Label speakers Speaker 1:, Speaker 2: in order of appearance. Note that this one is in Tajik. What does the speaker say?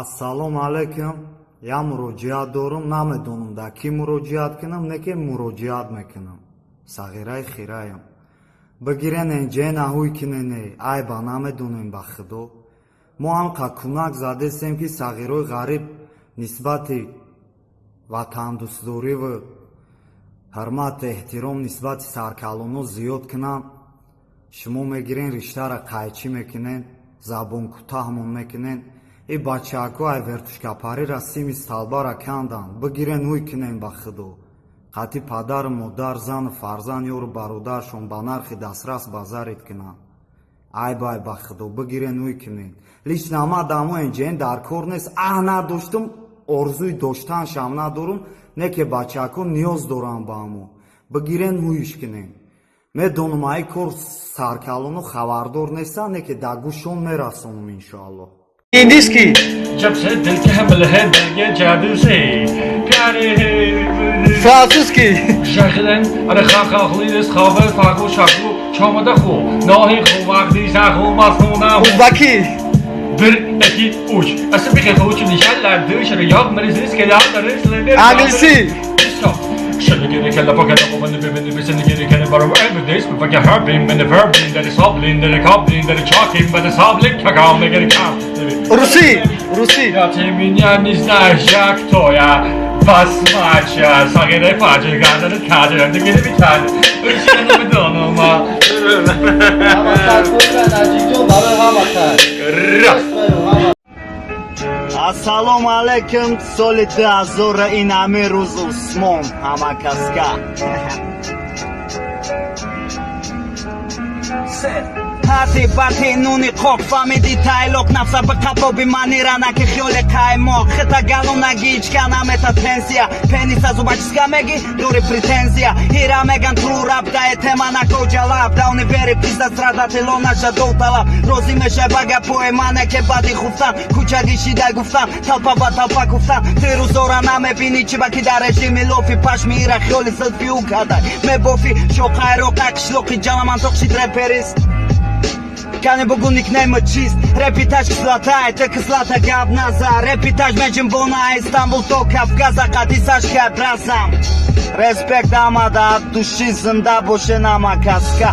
Speaker 1: Ассалому алайкум. Як муроҷиат дорум, намедонам, дар кӣ муроҷиат кунам, не ки муроҷиат мекунам. Сағираи хираям. Бигирен энҷена, ҳуй кинене, айба намедонем, ба худо. Мо ҳамқа кӯмак задесем, ки сағирои ғариб нисбати ватандӯстдориву ҳурмату эҳтиром нисбати саркалоно зиёд кунанд. Шумо мегирен, риштара қайчӣ мекунен, забонкӯтаҳмон мекунен. И бачаҳако ай вертушкапарира сими столбара канданд. Бигирен, ҳуй кунен, ба худо. Қатъи падару модар, зану фарзанд, ёру бародаршон ба нархи дастрас базарид кунанд. Айбай, ба худо, бигирен, ҳуй кунен. Лично ма дамо энҷен дар кор нест, аҳ надоштум, орзуи доштаншам надорум, не ки бачаҳако ниёз доранд ба мо. Бигирен, ҳуйш кунен. Медонам, ай кор саркалоно хабардор нестанд, не ки дар гӯшон мерасонам, иншоаллоҳ.
Speaker 2: Индийский.
Speaker 3: जब से दिल के हमल है दिल के जादू से प्यारे
Speaker 2: Французский.
Speaker 3: Жахлен аре хахахлинес хаве фаху шаху чомада ху нахи ху вақти шаху масуна.
Speaker 2: Узбаки.
Speaker 3: Bir, iki, üç. Asıl bir kere uçun işaller dışarı yok meriziz kelamları.
Speaker 2: Английский.
Speaker 3: Şunu gerekene bakana babanı bebeni besini gerekene var emredeyiz mi fakat her bin beni ver bin deri sablin deri kablin deri çakin beni sablin kakam ne gerek.
Speaker 2: Руси. Руси.
Speaker 3: Я ты меня не знаешь, я кто я. Басмача, сагире фача, гадары каджа, дигири битани. Üşkeni bir donuma.
Speaker 2: Наҷибҷон, барои ҳама кар.
Speaker 1: Ассалому алайкум, соли 2000 ин ҳамин рӯз Усмон ҳамакаска.
Speaker 4: Ҳати бати нуни қоқ фамиди тайлоқ нафса ба қабоби манира наки хиёли қаймоқ хита галонаги ичка намета пенсия пениса зубачиска меги дори претензия ҳира меган тру раб дае тема накоҷалаб дауни вери пизда срадатило наша доталаб розӣ мешай ба гапои мане ке баъди хуфтан кӯчаги шида гуфтан талпа ба талпа гуфтан ти рӯзора намебинӣ чи ба ки дар режими лофи пашми ира хиёли зилфи ӯ кадай мебофи шоқайроқа қишлоқи ҷаламантоқ шид реперист. Кане бугу никнейма чист. Репитаж кислота, это кислота, гап назар. Репитаж меҷинбона Истанбул то Кавказа қати сашка бразам. Респект амада от души, зинда боше намакаска.